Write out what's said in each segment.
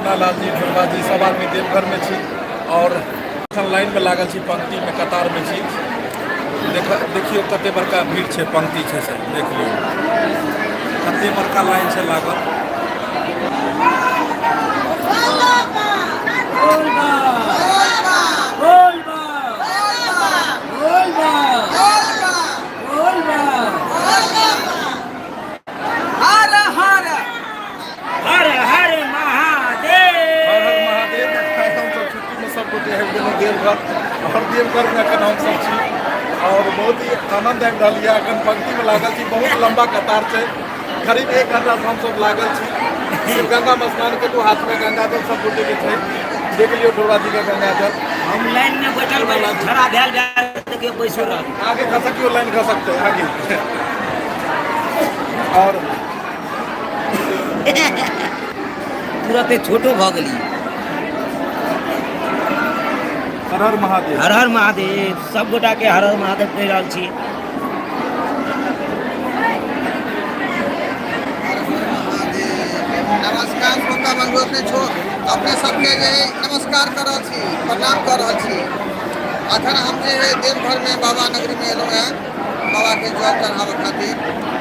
कुणाल लाल जी, ढोलबा जी, सब आदमी देवघरमे छी आओर एखन लाइनमे लागल छी, पंक्तिमे कतारमे छी। देखियौ कते बड़का भीड़ छै, पंक्ति छै से देख लियौ कते बड़का लाइन छै लागल। हर हर हर हर महादेव। हर हर महादेव। हमसब छुट्टीमे सब गोटे आबि गेलहुँ देवघर आओर देवघरमे एखन हमसब छी आओर बहुत ही आनन्द आबि रहल यऽ। एखन पंक्तिमे लागल छी, बहुत लम्बा कतार छै, करीब 1 घंटासँ हमसब लागल छी। शिवगंगामे स्नान केलहुँ, हाथमे गंगाजल सब गोटेके छै, देख लियौ ढोलबा जीके गंगाजल। हम लाइन में बैठल बैठल खड़ा भेल भेल देखियौ बैसो रहल। आगे खसकियो, लाइन खसकतै आगे। और तुरते छोटो भऽ गेली। हर हर महादेव। हर हर महादेव। सब गोटा के हर हर महादेव कहि रहल छी। नमस्कार श्रोता बंधु, अपने छो अपने सबके जे है नमस्कार कर रहल छी, प्रणाम कर रहल छी। अखन हम जे है देवघर में बाबा नगरी में एलहुँ हैं बाबा के जल चढ़ावे खातिर।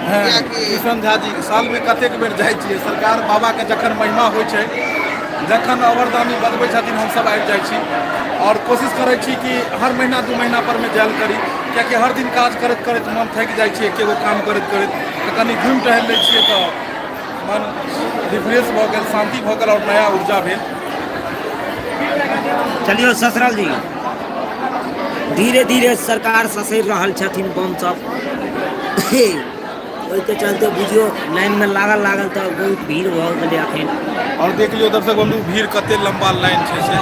कियाकि किशन झा जी साल में कतेक बेर जाइ छियै? सरकार बाबा के जखन महिमा होइ छै, जखन अवरदानी बजबै छथिन, हमसब आबि जाइ छी और कोशिश करै छी कि हर महीना 2 महीना पर में जायल करी, कियाकि हर दिन काज करैत करैत मन थाकि जाइ छै। एकेगो काम करैत करैत तऽ कनि घुमि टहलि लै छियै तऽ मन रिफ्रेश भऽ गेल, शान्ति भऽ गेल और नया ऊर्जा भेल। चलियौ ससुराल जी, धीरे धीरे सरकार ससरि रहल छथिन बम सब, ओहिके चलते बुझियौ लाइन में लागल लागल तऽ बहुत भीड़ भऽ गेलै अखन। और देख लियौ दर्शक बंधु, भीड़ कते लंबा लाइन छै से,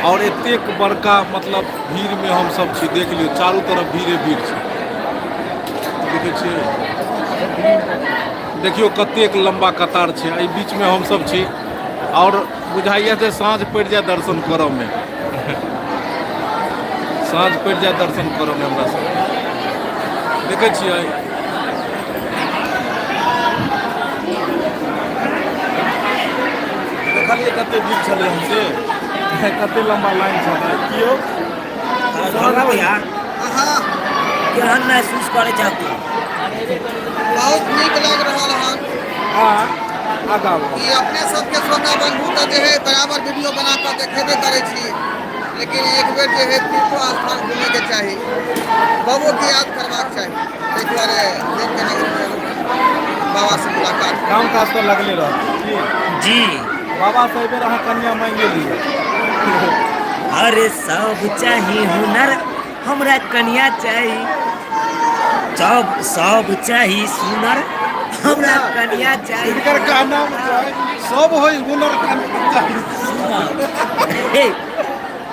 और एतेक बड़का मतलब भीड़ में हम सब छी। देख लियौ चारू तरफ भीड़े भीड़ छै, देखै छियै, देखियौ कतेक लंबा कतार छै, एहि बीच में हम सब छी और बुझाइया जे साँझ पड़ि जाय दर्शन करऽ में, साँझ पड़ि जाय दर्शन करऽ में हमरा सब। देखै छियै देखलियै कते भीड़ छलै हन से, कते लंबा लाइन छलै। कियो ढोलबा भैया अहाँ केहन महसूस करै छह तू? बहुत नीक लागि रहल हन। हाँ, आगाँ आबू। ई अपने सबके श्रोता बंधु तऽ जे है बराबर वीडियो बना कऽ देखेबे करै छी, लेकिन एक बेर जे है तीर्थो स्थान घूमैके चाही, बाबो के याद करबाक चाही, ताहि दुआरे देवके नगरीमे एलहुँ हन, बाबा से मुलाकात। काम काज तऽ लगले रहत की? जी। बाबा से एहि बेर अहाँ कनिया मांगे लिअ। अरे सब चाही हुनर, हमरा कनिया चाही, सब सब चाही सुनर, हमरा कनिया चाही। हिनकर कहना छै सब होय हुनर, कनिया चाही सुनर। हे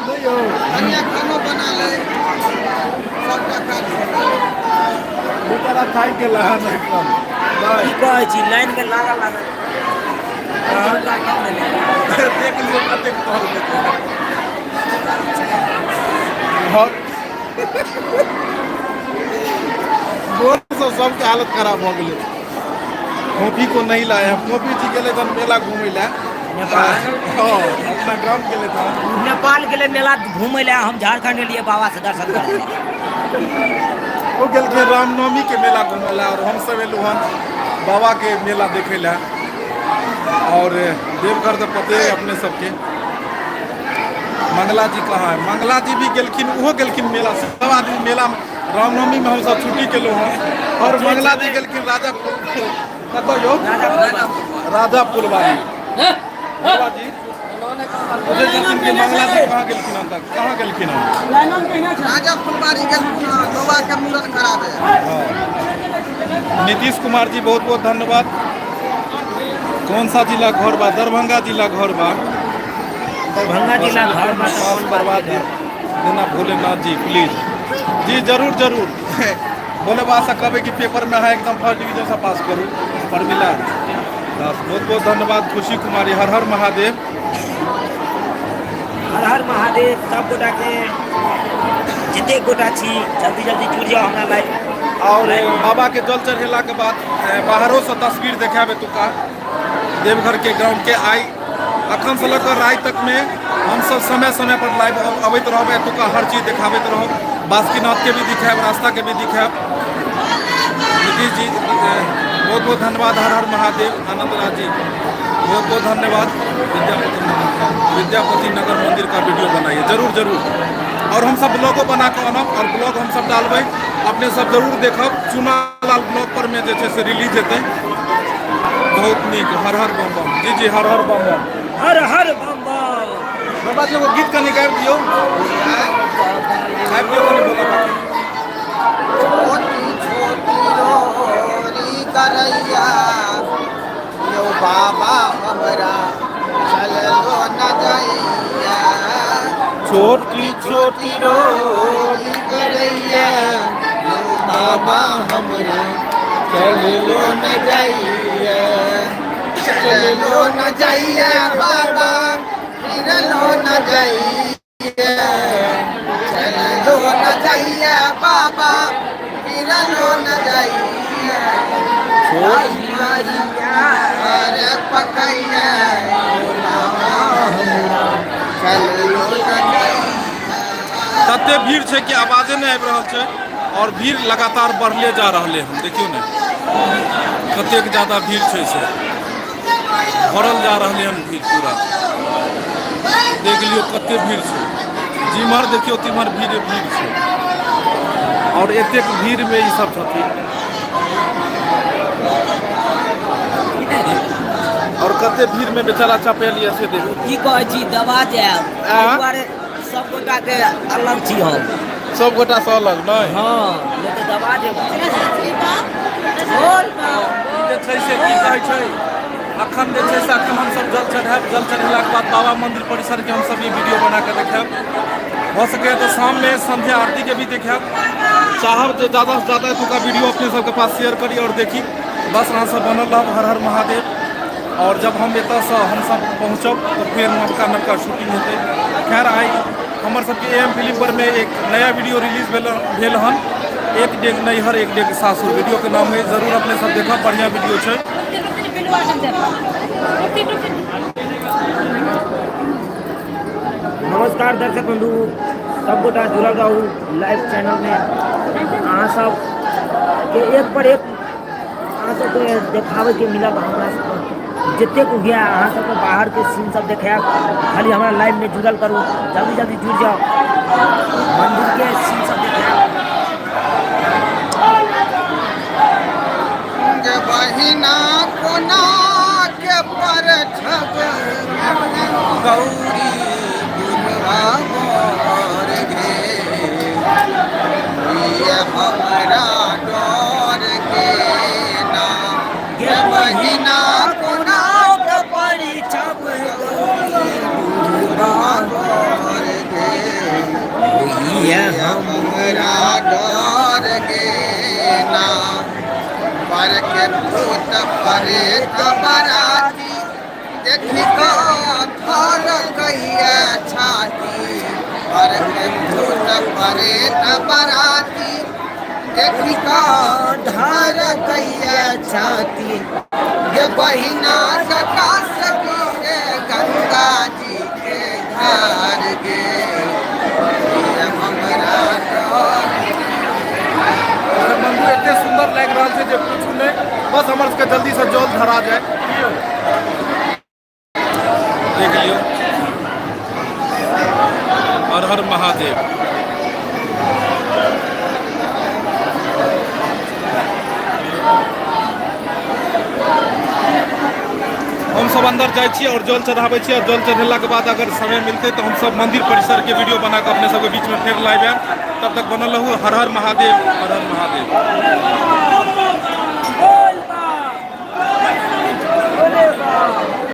नहीं हो, कनिया खानो बना ले, सबटा काज कऽ ले। बेचारा थाकि गेल हन एकदम। की कहै छी, लाइन में लागल लागल देख लियौ कतेक तोहर जेतै। और भोरसँ सबके हालत खराब भऽ गेलै। कॉपी को नहीं लाए हम, कॉपी जी गेलै तहन मेला घूमै लए। नेपाल। हँ, अपना गाम गेलै तहन नेपाल गेलै मेला घूमै लए, हम झारखंड एलियै बाबा से दर्शन करै लए। ओ गेलखिन रामनवमी के मेला घूमै लए और हमसब एलहुँ हन बाबा के मेला देखै लए। और देवघर तऽ पते है अपने सबके। मंगला जी कहाँ है? मंगला जी भी गेलखिन, ओहो गेलखिन मेला। सब आदमी मेला में रामनवमी में हमसब छुट्टी केलहुँ हन और मंगला जी गेलखिन राजा कतऽ यौ? राजा पुलवारी। बाबा जी बुझै छथिन कि मंगला जी कहाँ गेलखिन हन? तक कहाँ गेलखिन हन? राजा फुलबारी गेलखिन हन बाबा के मूड़न कराबे। हाँ। नीतीश कुमार जी बहुत बहुत धन्यवाद। कौन सा जिला घर बा? दरभंगा जिला घर बा। दरभंगा जिला घर बा। पास करवा दे देना भोलेनाथ जी प्लीज। जी जरूर जरूर, भोले बाबा से कहबै कि पेपर में अहाँ एकदम फर्स्ट डिवीजन से पास करू। परमिला दास बहुत बहुत धन्यवाद। खुशी कुमारी हर हर महादेव। हर हर महादेव। सब गोटा के जतेक गोटा छी जल्दी जल्दी जुड़ जाओ हमरा लाइव। और बाबा के जल चढ़ेला के बाद बाहरों से तस्वीर देखाबे तुका। देवघरके ग्राउंडके। आइ अखन से लऽ कऽ राति तकमे हमसब समय समय पर लाइव अबैत रहब, एतुका हर चीज देखाबैत रहब, बासुकीनाथके भी दिखायब, रास्ताके भी दिखायब। नीतीश जी बहुत बहुत धन्यवाद। हर हर महादेव। आनंद राज जी बहुत बहुत धन्यवाद। विद्यापति विद्यापति नगर मंदिर का वीडियो बनाइए, जरूर जरूर। और हम सब ब्लॉगो बना कऽ आनब और ब्लॉग हम सब डालबै, अपने सब जरूर देखब। चुनालाल ब्लॉग पर में जे छै से रिलीज हेतै। बहुत नीक। हर हर बम बम। जी जी, हर हर बम बम। हर हर बम बम। बाबा जी, एगो गीत कनि गाबि दियौ, गाबि दियौ कनि भोला बाबा। छोटी छोटी रोरी करैया यौ बाबा हमरा चललो न जाइया। छोटी छोटी रोरी करैया यौ बाबा हमरा चललो न जाइया। चललो न जाइया बाबा, फिरलो न जाइया। चललो न जाइया बाबा, फिरलो न जाइया। अरे पकैया चललो न जाइया। तते भीड़ छै कि आवाजे नहि आबि रहल छै और भीड़ लगातार बढ़ले जा रहले हन। देखियौ ने कतेक ज्यादा भीड़ छै, से भरल जा रहले हन भीड़ पूरा। देख लियौ कते भीड़ छै, जिम्हर देखियौ तिम्हर भीड़े भीड़ छै और एतेक भीड़ में ई सब छथिन और कते भीड़ में बेचारा चपेल यऽ से देखू। की कहै छी, दबा जायब, एहि दुआरे सब गोटा के अलग छी हम। सब गोटा से अलग नहि? हँ, नहि तऽ दबा जेबै। ई जे छै से की कहै छै, अखन जे छै से अखन हमसब जल चढ़ायब, जल चढ़ेलाके बाद बाबा मंदिर परिसरके हमसब ई वीडियो बना कऽ देखायब। भऽ सकैए तऽ शाममे संध्या आरतीके भी देखायब। चाहब जे ज्यादासँ ज्यादा एतुका वीडियो अपने सबके पास शेयर करी और देखी। बस अहाँ सब बनल रहब। हर हर महादेव। और जब हम एतऽसँ हमसब पहुँचब तऽ फेर नवका नवका शूटिंग हेतै। खैर, आइ हमर सबके ए एम फिल्म पर में एक नया वीडियो रिलीज भेल भेल हन, एक डेग नैहर एक डेग सासुर वीडियो के नाम है। जरूर अपने सब देखब, बढ़िया वीडियो छै। नमस्कार दर्शक बंधु, सब गोटा जुड़ल रहू लाइव चैनल में। अहाँ सब के एक पर एक अहाँ सबके देखाबैके मिलत। हमरा सबके जतेक हुए अहाँ सबके बाहरके सीन सब देखायब। खाली हमरा लाइवमे जुड़ल करू, जल्दी जल्दी जुड़ि जाउ, मन्दिरके सीन सब देखायब। गे बहिना कोना के परछब गौरी बुढ़वा बर गे, ये हमरा डर गे ना। गे बहिना कोना के परिछब गौरी बुढ़वा बर गे, ये हमरा डर गे ना। पर के भूत परेत बराती देखि कऽ थर कहिया छाती। पर के भूत परेत बराती देखि कऽ ढर कहिया छाती। गे बहिना जटा से गिरे गंगा जी के धार गे, ये हमरा डर। मंदिर एते सुंदर लागि रहल छै जे पूछू नहि। बस हमर सबके जल्दी से जल धरा जाय। देख लियौ। हर हर महादेव। हमसब अंदर जाइ छी और जल चढ़ाबै छी और जल चढ़ेलाके बाद अगर समय मिलतै तऽ हमसब मंदिर परिसरके वीडियो बना कऽ अपने सबके बीचमे फेर लाइव आयब। तब तक बनल रहू। हर हर महादेव, हर हर महादेव।